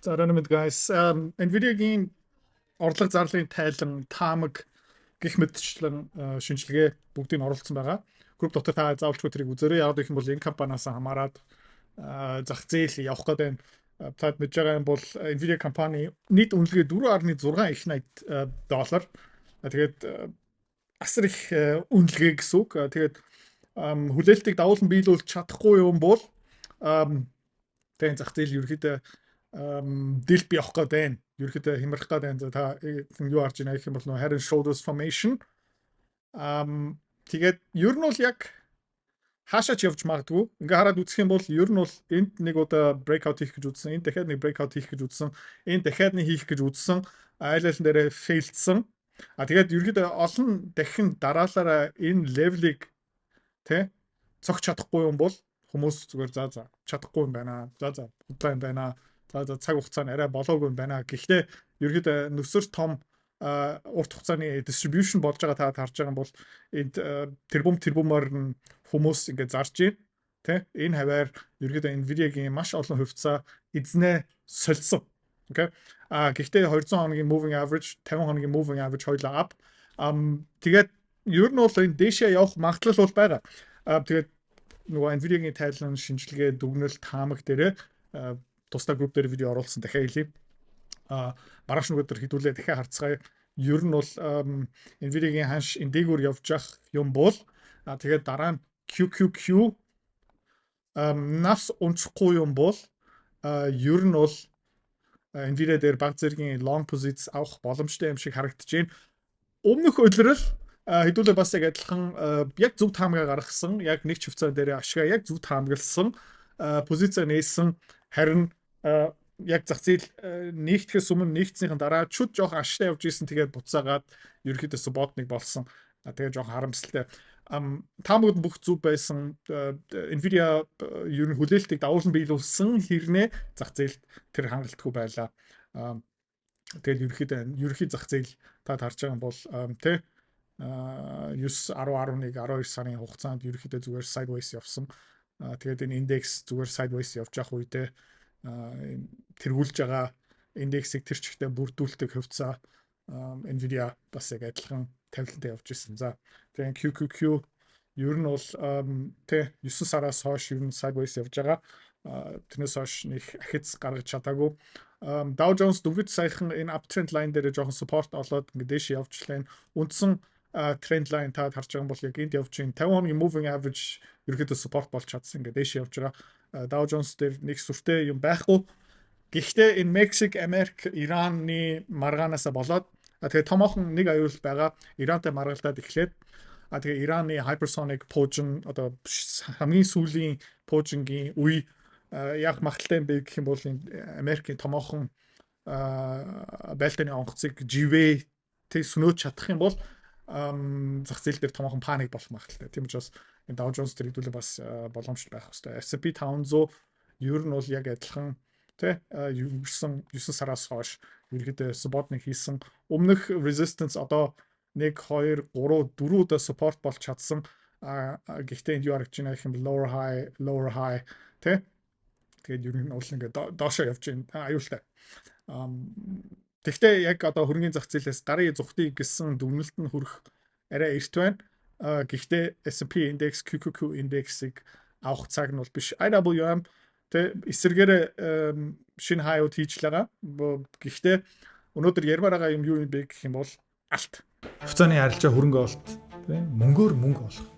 За, оройн guys, Nvidia-гийн орлого зарлалын тайлан, таамаг гэх мэтчлэн шинжилгээ бүгдийг нь оруулсан байгаа. Групп дотор та заавалчгүй тэрийг үзээрэй. Яг гэх юм бол энэ компаниас хамаарат зах зээл явах гэдэг байна. Та мэдж байгаа юм бол Nvidia компани нийт үнэлгээ 4.6 их 80 доллар. Тэгээд асар их үнэлгээ гэсэн үг. Тэгээд хүлээлтийг давуулан биелүүлж чадахгүй юм бол тэгээд зах зээл ерөөхдөө дэлб явах гээд байна. Ерөөхдөө хямрах гээд байна. Та юу харж байна гэх юм бол head and shoulders formation. Тэгээд ер нь бол яг хаашаа ч явж магадгүй. Ингээ хараад үзэх юм бол ер нь бол энд нэг удаа breakout хийх гэж үзсэн, энд дахиад нэг breakout хийх гэж үзсэн, энд дахиад нэг хийх гэж үзсэн. Айл айлн дээрээ fail дсэн. А тэгээд ерөөхдөө олон дахин дараалалаараа энэ level ийг тэ цогч чадахгүй юм бол хүмүүс зүгээр за за, чадахгүй юм байна. За за, худлаа юм байна. За за, цаг хугацаа нь арай болоогүй юм байна. Гэхдээ ерөөхдөө нөсөр том урт хугацааны distribution болж байгаа та харж байгаа юм бол энд тэрбум тэрбумаар нь хүмүүс ингээд зарж байна. Тэ? Энэ хаваар ерөөхдөө Nvidia-гийн маш олон хувьцаа эзнээ солисон. Окей. А гэхдээ 200 хоногийн moving average, 50 хоногийн moving average хоёулаа up. Тэгээд ер нь бол энэ дээшээ явах магадлал бол байгаа. А тэгээд нөгөө Nvidia-гийн тайлан, шинжилгээ, дүгнэлт, таамаг дээрээ тусдаа групп дээр видео оруулсан, дахиад хэлье. А маргааш нөгөөдөр хэдүүлээ дахиад харцгаая. Ер нь бол Nvidia-гийн ханш энэ дээгүүр явж явах юм бол тэгээд дараа нь QQQ навс унчихгүй юм бол ер нь бол Nvidia дээр баг зэргийн long positions авах боломжтой юм шиг харагдаж байна. Өмнөх улирал хэдүүлээ бас яг адилхан яг зөв таамгаа гаргасан, яг нэг ч хувьцаан дээр ашгаа яг зөв таамагласан, позиц нээсэн, харин яг зах зээл нэгтгэхээс өмнө, нэгдсэнийхэн дараа чүд жоох ашигтай явж исэн, тэгээд буцаагаад ерөөхдөө support нэг болсон. Тэгээд жоох харамсалтай. Таамагд бүх зөв байсан. Nvidia ер нь хүлээлтийг давуулан биелүүлсэн хэрнээ зах зээлд тэр хангалтгүй байлаа. Тэгээд ерөөхдөө ерөнхий зах зээл та харж байгаа юм бол тэ 9, 10, 11, 12 сарын хугацаанд ерөнхийдөө зүгээр sideways явсан. Тэгээд энэ индекс зүгээр sideways явж явах үедээ тэргүүлж байгаа индексийг тэр чигтээ бүрдүүлдэг хувьцаа Nvidia бас яг адилхан тавилантай явж исэн. За, тэгээ QQQ ер нь бол тэ 9 сараас хойш ер нь sideways явж байгаа. Тэрнээс хойш нэг ахиц гаргаж чадаагүй. Dow Jones дөнгөж саяхан энэ uptrend line дээр жоохон support олоод ингээд дээш явжлаа. Үндсэн trend line та харж байгаа юм бол яг энд явж байна. 50 хоногийн moving average ерөөхдөө support болж чадсан. Ингээд дээш явж байгаа. Dow Jones дээр нэг сүртэй юм байхгүй. Гэхдээ энэ Мексик, Америк, Ираны маргаанасаа болоод тэгээ томоохон нэг аюул байгаа. Ирантай маргалдаад эхлээд тэгээ Ираны hypersonic пуужин, одоо хамгийн сүүлийн пуужингийн үе яг магадлалтай юм бэ гэх юм бол энэ Америкийн томоохон байлдааны онгоцыг живээ тэг сөнөөж чадах юм бол зах зээл дээр томоохон panic болох магадлалтай. Тийм учраас энэ Dow Jones дээр хэдүүлээ бас боломжтой байх хэрэгтэй. S&P 500 ер нь бол яг адилхан тий 9 9 сараас хойш ерөөдөө support нэг хийсэн. Өмнөх resistance одоо 1, 2, 3, 4 удаа support болж чадсан. Гэхдээ энд юу харагдаж байна гэх юм бол lower high, lower high тий. Тэгээд ер нь бол ингээд доошоо явж байна. Аюултай. Тэгвэл яг одоо хөрөнгөний зах зээлээс гарын зүхтыг гэсэн дүгнэлт нь хүрэх арай эрт байна. Гэхдээ S&P индекс, QQQ индексийг авах цаг нь бол биш. IWM тэ эсэргээрээ шинэ high ууд хийж л байгаа. Гэхдээ өнөөдөр ярмаар байгаа юм юу юм бэ гэх юм бол алт. Хувьцааны арилжаа, хөрөнгө олт тий мөнгөөр мөнгө олох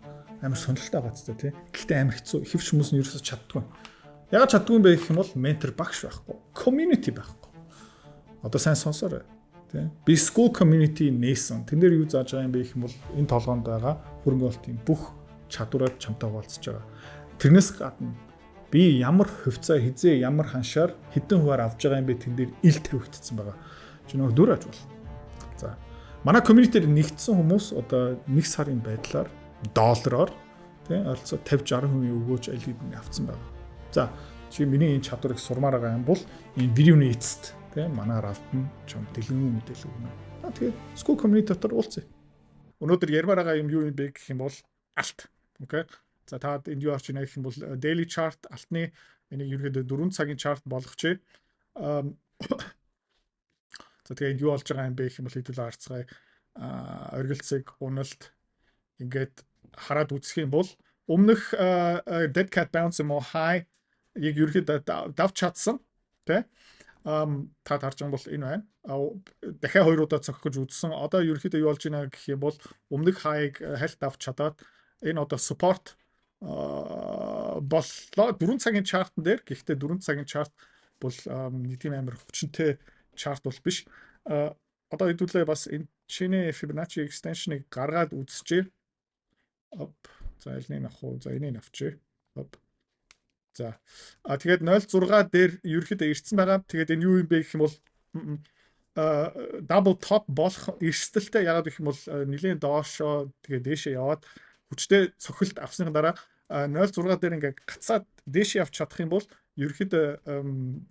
амар сонирхолтой байгаа ч тий. Гэхдээ амар хэцүү. Хэвч хүмүүс нь ерөөсөж чаддгүй. Ягаад чаддгүй юм бэ гэх юм бол ментор багш байхгүй. Community байхгүй. Одоо сайн сонсоорой. Тий. Би Skool community нээсэн. Тэн дээр юу зааж байгаа юм бэ гэх юм бол энэ толгоонд байгаа хөрөнгө оруулалтын бүх чадвараар чамтай хуваалцаж байгаа. Тэрнээс гадна би ямар хувьцаа хизээ ямар ханшаар хэдэн хувиар авж байгаа юм бэ, тэн дээр ил тавигдсан байгаа. Чи нөгөө дүр аж бол. За. Манай community-д нэгдсэн хүмүүс одоо нэг сарын байдлаар доллараар тий ойролцоо 50 60% өгөөж аль хэдийн авцсан байгаа. За, чи миний энэ чадварыг сурмаар байгаа юм бол энэ видеоны эцэст тий манай рафтн чам дэлгэн мэдээлэл өгнө. Аа, тэгээд Skool community дотор уулзъя. Өнөөдөр ярмаар байгаа юм юу юм бэ гэх юм бол алт. Окей. За, та энд юу харж байна гэх юм бол daily chart алтны, энийг ерөнхийдөө 4 цагийн chart болгочихъя. За, тэгээ энд юу болж байгаа юм бэ гэх юм бол хэдүүлээ харцгаая. Оргилцыг уналт ингээд хараад үзэх юм бол өмнөх dead cat bounce юм уу, high яг ерөөхдөө давч чадсан, тий. Та харж байгаа бол энэ байна. Дахиад хоёр удаа цохих гэж үзсэн. Одоо ерөөхдөө юу болж байна гэх юм бол өмнөх high-ыг хальт давч чадаад энэ одоо support боллоо 4 цагийн chart-н дээр. Гэхдээ 4 цагийн chart бол нэг тийм амар хүчнтэй chart бол биш. Одоо хэдүүлээ бас энэ чиний Fibonacci extension-ыг гаргаад үзчихье. Оп. За, элнийг авах уу? За, энийг авчээ. Оп. За. А тэгээд 0.6 дээр ерөөхдөө ирсэн байгаа. Тэгээд энэ юу юм бэ гэх юм бол double top болох эрсдэлтэй. Ягаад гэх юм бол нэлээд доошоо, тэгээд дээшээ яваад хүчтэй цохилт авсны дараа 0.6 дээр ингээд гацаад дээшээ явж чадах юм бол ерөөхдөө,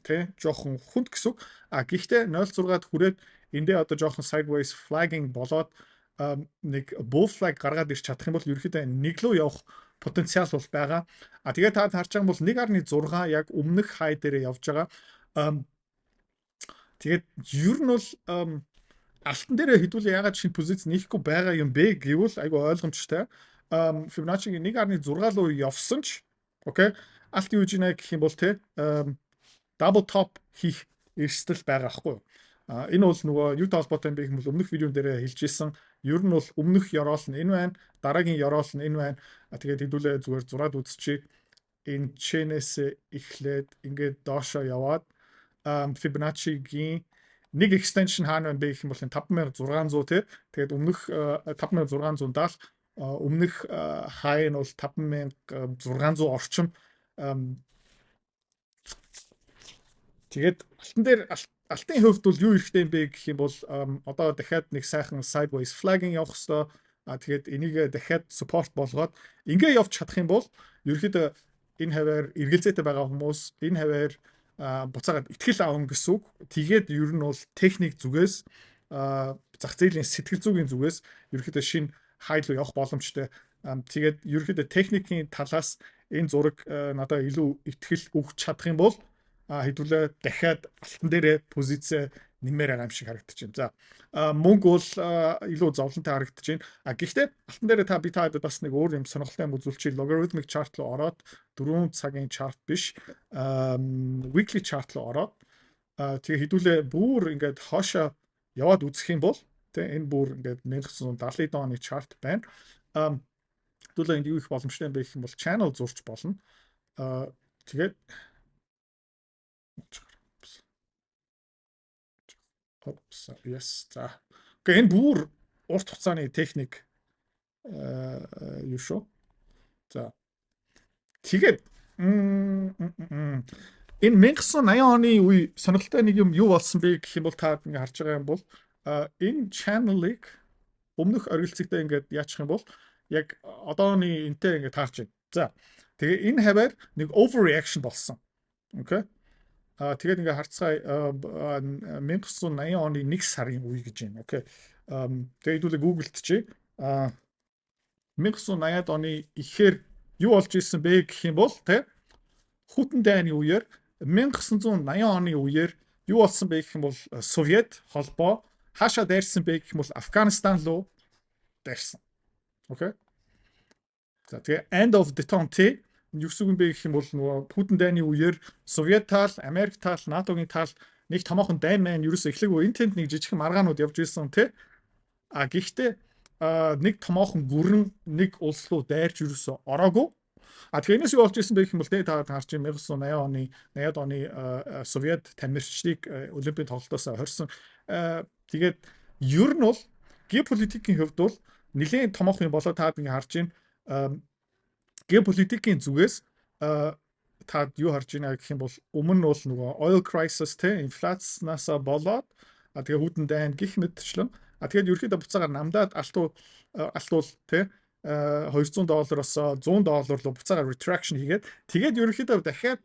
тий, жоохон хүнд гэсэн үг. А гэхдээ 0.6-ад хүрээд эндээ одоо жоохон sideways flagging болоод нэг bull flag гаргаад ирч чадах юм бол ерөөхдөө нэг лөө явах потенциал бол байгаа. А тэгээ та харж байгаа бол 1.6 яг өмнөх хай дээрээ явж байгаа. Тэгээд ер нь бол алтан дээрээ хэдүүлээ ягаад шинэ позиц нээхгүй байгаа юм бэ гэвэл айгу ойлгомжтой. Fibonacci-гийн 1.6 руу явсан ч, окей, алт юу гэж гэх юм бол, те, double top хийх эрсдэл байгаа хгүй юу. А энэ бол нөгөө юутай холбоотой юм бэ гэх юм бол өмнөх видеон дээр хэлж ирсэн. Ер нь бол өмнөх ёроол нь энэ байна, дараагийн ёроол нь энэ байна. А тэгээд хэдүүлээ зүгээр зураад үзчихье. Энэ чэнэс эхлээд ингээд доошоо яваад Fibonacci-гийн нэг extension хаана байна бэ гэх юм бол 5600, тий. Тэгээд өмнөх 5670, өмнөх high нь бол 5600 орчим. Тэгээд алтан дээр, алтын хувьд бол юу хэрэгтэй юм бэ гэх юм бол одоо дахиад нэг сайхан sideways flagging явах хэвээр. А тэгээд энийг дахиад support болгоод ингээ явж чадах юм бол ерөөхдөө энэ хаваар эргэлзээтэй байгаа хүмүүс энэ хаваар буцаагаад итгэл авна гэсэн үг. Тэгээд ер нь бол техник зүгээс, зах зээлийн сэтгэл зүйн зүгээс ерөөхдөө шинэ high руу явах боломжтой. Тэгээд ерөөхдөө техникийн талаас энэ зураг надад илүү итгэл өгч чадах юм бол хэдүүлээ дахиад алтан дээрээ позиц нэмээр байгаа юм шиг харагдаж байна. За, мөнгө бол илүү зовлонтой харагдаж байна. А гэхдээ алтан дээрээ та би та бас нэг өөр юм сонирхолтой юм үзүүлчихье. Logarithmic chart руу ороод, 4 цагийн chart биш, weekly chart руу ороод, тэгээ хэдүүлээ бүр ингээд хоошоо яваад үзэх юм бол, тэ, энэ бүр ингээд 1970 оны chart байна. Хэдүүлээ энд юу их боломжтой юм бэ гэх юм бол channel зурч болно. Тэгээд oops, yes, за. Okay, энэ бүр урт хугацааны техник юу шүү. За. Тэгээд энэ 1980 оны үе сонирхолтой нэг юм юу болсон бэ гэх юм бол та ингээ харж байгаа юм бол энэ channel-ыг өмнөх оргилцэгтэй ингээд яачих юм бол яг одооны энтэй ингээд таарч байна. За. Тэгээ энэ хаваар нэг overreaction болсон. Окей. А тэгээд ингээ харцгаая, 1980 оны 1 сарын үе гэж байна. Окей. Тэгээд хэдүүлээ Google-д чи 1980-ад оны ихээр юу болж исэн бэ гэх юм бол, тэ, хүйтэн дайны үеэр, 1980 оны үеэр юу болсон бэ гэх юм бол Совет холбоо хаашаа дайрсан бэ гэх юм бол Афганистан руу дайрсан. Окей. За, тэгээ end of detente юу гэсэн юм бэ гэх юм бол нөгөө хүйтэн дайны үеэр Совет тал, Америк тал, НАТОгийн тал нэг томоохон дайн маань ерөөсөө эхлэегүй. Энэ тэнд нэг жижигхэн маргаанууд явж ирсэн, тий. А гэхдээ нэг томоохон гүрэн нэг улс руу дайрч ерөөсөө ороогүй. А тэгэхээр энэс юу болж ирсэн бэ гэх юм бол, та харж 1980 оны 80-ад оны Совет тамирчдыг Олимпийн тоглолтоос хорьсон. Тэгээд ер нь бол геополитикийн хувьд бол нэлээд томоохон юм болоо та ингэ харж байна. Геополитикийн зүгээс та юу харж байна гэх юм бол өмнө нь бол нөгөө oil crisis, те, инфляцнаасаа болоод, а тэгээ хүйтэн дайн гих мэтчлэн, а тэгээд ерөөхдөө буцаагаар намдаад алтуул, те, 200 доллароос 100 доллар руу буцаагаар retraction хийгээд, тэгээд ерөөхдөө дахиад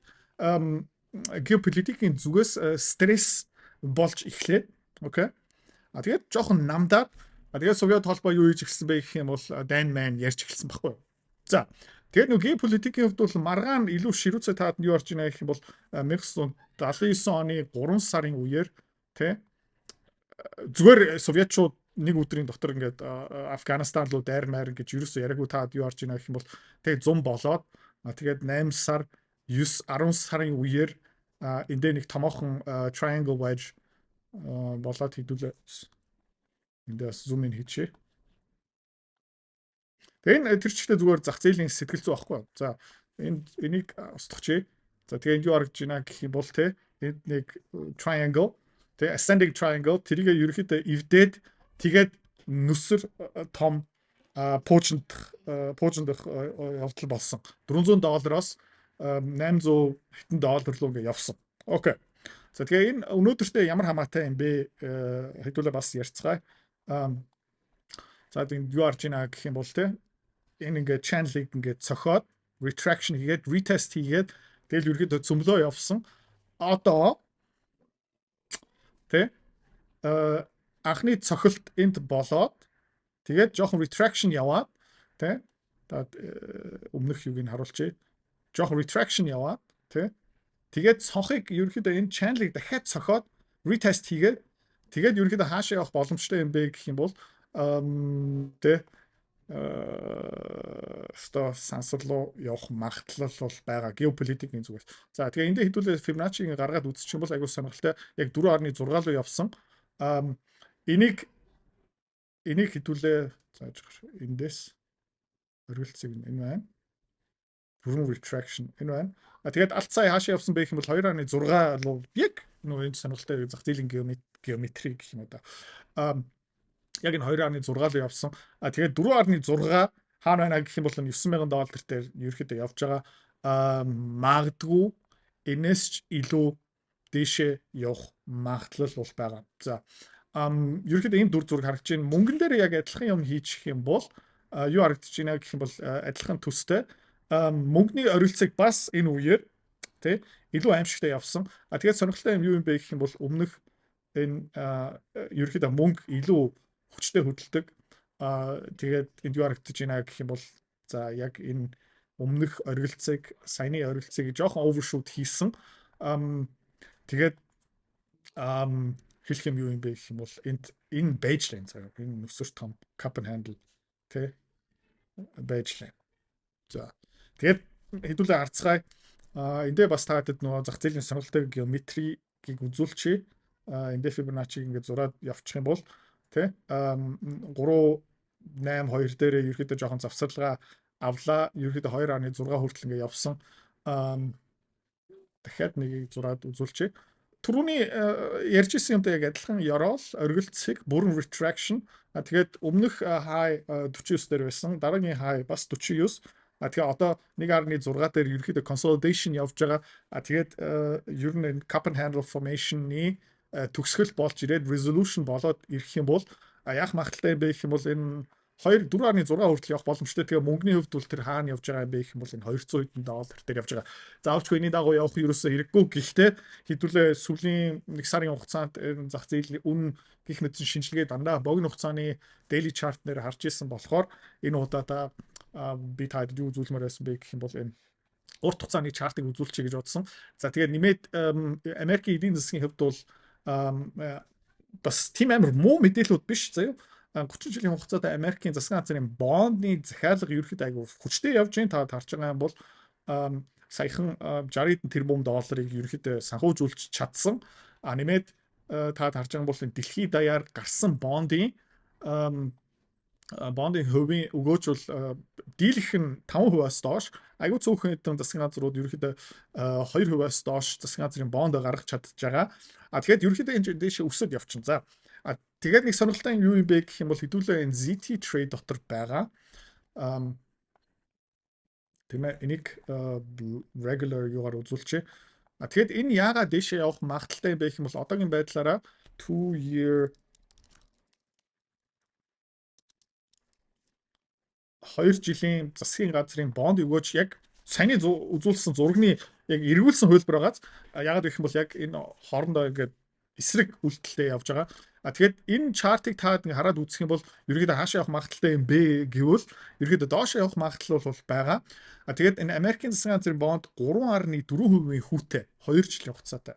геополитикийн зүгээс стресс болж эхлээд, окей. А тэгээд жоохон намдаад, а тэгээд Совет холбоо юу хийж эхэлсэн бэ гэх юм бол дайн маань ярьж эхэлсэн байхгүй юу. За. Тэгээд нөгөө геополитикийн хувьд бол маргаан илүү ширүүцээ таад нь юу орж ийнэ гэх юм бол 1979 оны 3 сарын үеэр, тий, зүгээр Советчууд нэг өдрийн дотор ингээд Афганистан руу дайр майр гэж ерөөсөө яриаггүй. Таад юу орж ийнэ гэх юм бол тэгээ 100 болоод, тэгээд 8 сар, 9, 10 сарын үеэр эндээ нэг томоохон triangle wedge болоод, хэдүүлээ эндээ бас zoom in хийчихье. Тэгээ энэ тэр чигтээ зүгээр зах зээлийн сэтгэл зүй байхгүй. За, энд энийг устгахчээ. За, тэгээ энд юу харагдаж байна гэх юм бол, те, энд нэг triangle, те, ascending triangle, тэрийг ерөнхийдөө эвдээд, тэгээд нүсэр том пуужиндах явдал болсон. 400 доллароос 800 хэдэн доллар руу ингээ явсан. Okay. За, тэгээ энэ өнөөдөртөө ямар хамаатай юм бэ? Хэдүүлээ бас ярьцгаая. За, тэгээд юу харж байна гэх юм бол, те, энэ ингээд channel-ыг ингээд цохиод, retraction хийгээд, retest хийгээд, тэгэл ерөөхдөө цөмлөө явсан. Одоо, те, анхны цохилт энд болоод, тэгээд жоохон retraction яваад, те, өмнөх юуг нь харуулчихъя. Жоохон retraction яваад, те, тэгээд цонхыг ерөөхдөө энэ channel-ыг дахиад цохиод, retest хийгээд, тэгээд ерөөхдөө хаашаа явах боломжтой юм бэ гэх юм бол, тэ, өстой сансар руу явах магадлал бол байгаа геополитикийн зүгээс. За, тэгээ эндээ хэдүүлээ Fibonacci-г гаргаад үзчих юм бол айгуу сонирхолтой, яг 4.6 руу явсан. Энийг хэдүүлээ зааж эндээс оргилцыг энэ байна. Бүрэн retraction энэ байна. А тэгээд алт сая хаашаа явсан бэ гэх юм бол 2.6 руу, яг нөө энэ сонирхолтой зах зээлийн геометри гэх юм уу да. А яг энэ 2.6 руу явсан. А тэгээд 4.6 хаана байна гэх юм бол 9000 доллар дээр ерөөхдөө явж байгаа. А магадгүй энэс ч илүү дээшээ явах магадлал бол байгаа. За, ерөөхдөө ийм дүр зураг харагдаж байна. Мөнгөн дээр яг адилхан юм хийчих юм бол юу харагдаж байна гэх юм бол адилхан төстэй мөнгөний орилцыг бас энэ үеэр, тий, илүү аимшигтай явсан. А тэгээд сонирхолтой юм юу юм бэ гэх юм бол өмнөх энэ ерөөхдөө мөнгө илүү хүчтэй хөдөлдөг. А тэгээд энд юу харагдаж байна гэх юм бол, за, яг энэ өмнөх оргилцыг, саяны оргилцыг жоохон overshoot хийсэн. Тэгээд хэлэх юм юу юм бэ гэх юм бол энд энэ байж лээ заяа. Энэ нүсэр том cup and handle, тэ, байж лээ. За, тэгээд хэдүүлээ харцгаая. А эндээ бас таатад нөгөө зах зээлийн сонирхолтой геометрийг үзүүлчихье. А эндээ Fibonacci-г ингээд зураад явчих юм бол, тэ, 3 8 2 дээрээ ерөөхдөө жоохон завсарлага авлаа. Ерөөхдөө 2.6 хүртэл ингээд явсан. Дахиад нэгийг зураад үзүүлчихье. Түрүүний ярьж исэн юмтай яг адилхан ёроол, оргилцэг, бүрэн retraction. А тэгээд өмнөх high 49 дээр байсан. Дараагийн high бас 49. А тэгээ одоо 1.6 дээр ерөөхдөө consolidation явж байгаа. А тэгээд ер нь cup and handle formation-ы төгсгөл болж ирээд, resolution болоод ирэх юм бол яах магадлалтай юм бэ гэх юм бол энэ 2 4.6 хүртэл явах боломжтой. Тэгээ мөнгөний хувьд бол тэр хаана явж байгаа юм бэ гэх юм бол энэ 200 хэдэн доллар дээр явж байгаа. Заавчгүй энэний дагуу явах ерөөсөө хэрэггүй. Гэхдээ хэдүүлээ сүүлийн нэг сарын хугацаанд энэ зах зээлийн үн гих мэт шинжилгээ дандаа богино хугацааны daily chart нэр харж исэн болохоор энэ удаадаа би таад юу үзүүлмээр байсан бэ гэх юм бол энэ урт хугацааны chart ыг үзүүлчихье гэж бодсон. За, тэгээд нэмээд Америкийн эдийн засгийн хувьд бол бас тийм амар муу мэдээлүүд биш заяа. 30 жилийн хугацаанд Америкийн засгийн газрын бондны захиалга ерөөхдөө айгүй хүчтэй явж байна. Та харж байгаа юм бол саяхан 60 тэрбум долларыг ерөөхдөө санхүүжүүлж чадсан. А нэмээд та харж байгаа бол энэ дэлхийд даяар гарсан бондын хувийн өгөөж бол дийлэх нь 5%-аас доош, айгүй цөөхөн хэдэн засгийн газрууд ерөөхдөө 2%-аас доош засгийн газрын бонд гаргах чадж байгаа. А тэгэхээр ерөөхдөө энэ дээшээ өсөд явчихна. За, а тэгээд нэг сонирхолтой юм юу юм бэ гэх юм бол хэдүүлээ энэ ZT trade дотор байгаа. Тийм ээ, энийг regular юугаар үзүүлчихье. А тэгэхэд энэ яагаад дээшээ явах магадлалтай юм бэ гэх юм бол одоогийн байдлаараа 2 year, 2 жилийн засгийн газрын бонд өгөөж яг саяны үзүүлсэн зургийн яг эргүүлсэн хувилбар байгааз. Ягаад гэх юм бол яг энэ хоорондоо ингээд эсрэг үйлдэлтэй явж байгаа. А тэгээд энэ chart ыг та ингээ хараад үзэх юм бол ерөөдөө хаашаа явах магадлалтай юм бэ гэвэл ерөөдөө доош явах магадлал бол байгаа. А тэгээд энэ Америкийн засгийн газрын бонд 3.4% хүүтэй 2 жилийн хугацаатай.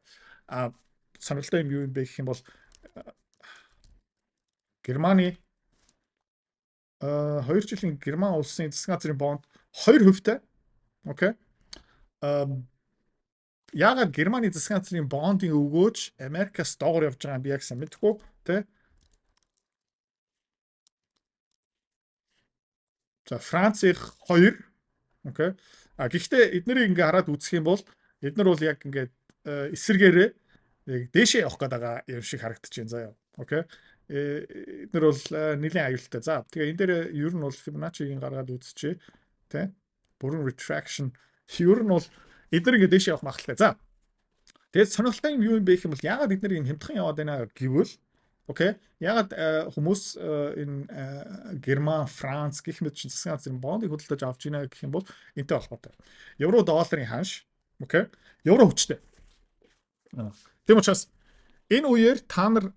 А сонирхолтой юм юу юм бэ гэх юм бол Германы 2 жилийн Герман улсын засгийн газрын бонд 2%-тай. Okay. Яагаад Германы засгийн газрын бондын өгөөж Америкаас доогоор явж байгаа юм би яг сайн мэдэхгүй, тий. За, Францын 2. Okay. А гэхдээ эднэрийг ингээ хараад үзэх юм бол эднэр бол яг ингээд эсэргээрээ яг дээшээ явах гээд байгаа юм шиг харагдаж байна заяа. Okay. Эднэр бол нэлийн аюултай. За, тэгээ энэ дээр ер нь бол Fibonacci-г гаргаад үзчихье. Тэ? Бүрэн retraction ер нь бол эднэр ингээ дээшээ явах магадлалтай. За. Тэгээд сонирхолтой юм юу юм бэ гэх юм бол яагаад эднэр юм хямдхан яваад байна гэвэл, okay. Яагаад хүмүүс энэ Герман, Франц гэх мэт чинь засгийн газрын бондыг худалдаж авч байна гэх юм бол энтэй холбоотой. Евро долларын ханш, okay. Евро хүчтэй. Тийм учраас энэ үеэр та нар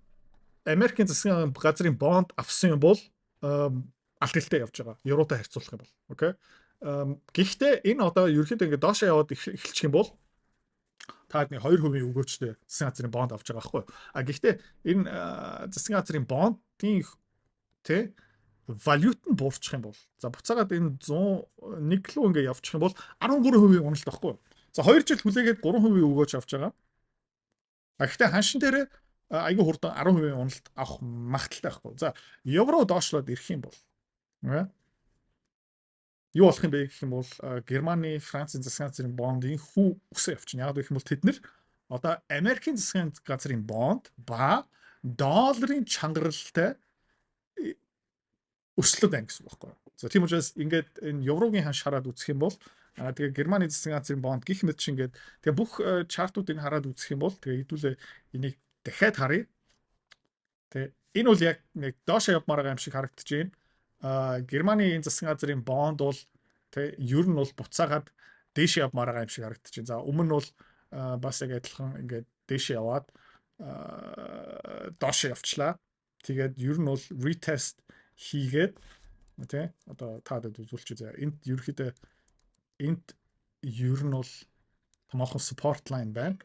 Америкийн засгийн газрын бонд авсан юм бол алдалтай явж байгаа. Евротой харьцуулах юм бол. Okay. Гэхдээ энэ одоо ерөнхийдөө ингээд доошоо яваад эхэлчих юм бол та нэг 2% өгөөчтэй засгийн газрын бонд авч байгаа байхгүй. А гэхдээ энэ засгийн газрын бондын тэ валют нь буурчих юм бол, за, буцаагаад энэ 101 рүү ингээ явчих юм бол 13% уналт байхгүй. За, 2 жил хүлээгээд 3% өгөөч авч байгаа. А гэхдээ ханшин дээр айгүй хурдан 10% уналт авах магадлалтай байхгүй. За, евро доошлоод ирэх юм бол юу болох юм бэ гэх юм бол Германы, Францын засгийн газрын бондын хүү өсөө явчихна. Яг гэх юм бол тэд нэр одоо Америкийн засгийн газрын бонд ба долларын чангаралтай өслөд байна гэсэн үг байхгүй. За, тийм учраас ингээд энэ еврогийн ханш хараад үзэх юм бол тэгээ Германы засгийн газрын бонд гих мэт чинь ингээд тэгээ бүх chart уудыг хараад үзэх юм бол тэгээ хэдүүлээ энийг дахиад харъя. Тэгээ энэ бол яг нэг доошоо явмаар байгаа юм шиг харагдаж байна. Германы энэ засгийн газрын бонд бол тэ ер нь бол буцаагаад дээшээ явмаар байгаа юм шиг харагдаж байна. За, өмнө нь бол бас яг адилхан ингээд дээшээ яваад доошоо явчлаа. Тэгээд ер нь бол retest хийгээд, тий, одоо та дэд үзүүлчих заа. Энд ерөөхдөө энд ер нь бол томоохон support line байна.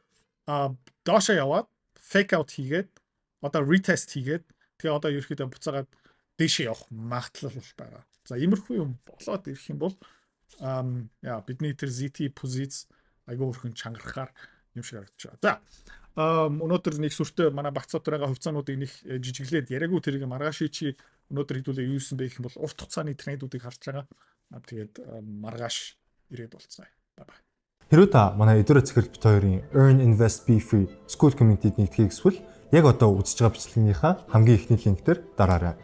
А доошоо яваад fake out хийгээд одоо retest хийгээд тэгээ одоо ерөөхдөө буцаагаад дээшээ явах магадлал бол байгаа. За, иймэрхүү юм болоод ирэх юм бол яа, бидний тэр ZT позиц айгүй өрхөн чангарахаар юм шиг харагдаж байна. За, өнөөдөр нэг сүртэй манай багц байгаа хувьцаануудыг нэг жижиглээд яриаггүй, тэрийг маргааш чи өнөөдөр хэдүүлээ юу юусэн бэ гэх юм бол урт хугацааны трендүүдийг харж байгаа. Тэгээд маргааш ирээд болцгаая. Bye bye. Хэрвээ та манай Эдүрэ Цэцгэл бит хоёрын Earn Invest Be Free School Community-д нэгдэхийг хүсвэл яг одоо үзэж байгаа бичлэгийнхаа хамгийн эхний link дээр дараарай.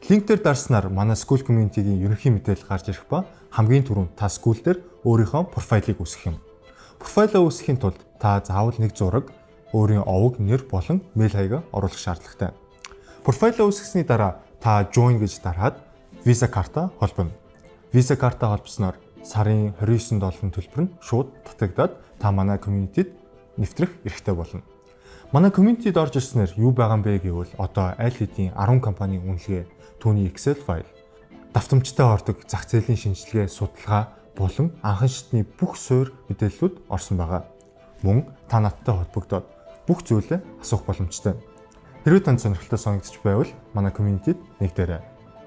Link дээр дарснаар манай School Community-гийн ерөнхий мэдээлэл гарч ирэх ба хамгийн түрүүнд та School дээр өөрийнхөө профайлыг үүсгэх юм. Профайлаа үүсгэхийн тулд та заавал нэг зураг, өөрийн овог, нэр болон мэйл хаягаа оруулах шаардлагатай. Профайлаа үүсгэсний дараа та join гэж дараад Visa карта холбоно. Visa карта холбосноор сарын 29 долларын төлбөр нь шууд татагдаад та манай community-д нэвтрэх эрхтэй болно. Манай community-д орж ирснээр юу байгаа юм бэ гэвэл одоо аль хэдийн 10 компанийн үнэлгээ, түүний Excel файл, давтамжтай ордог зах зээлийн шинжилгээ, судалгаа болон анхан шатны бүх суурь мэдээллүүд орсон байгаа. Мөн та надтай холбогдоод бүх зүйлээ асуух боломжтой. Хэрвээ танд сонирхолтой санагдчих байвал манай community-д нэгдээрэй.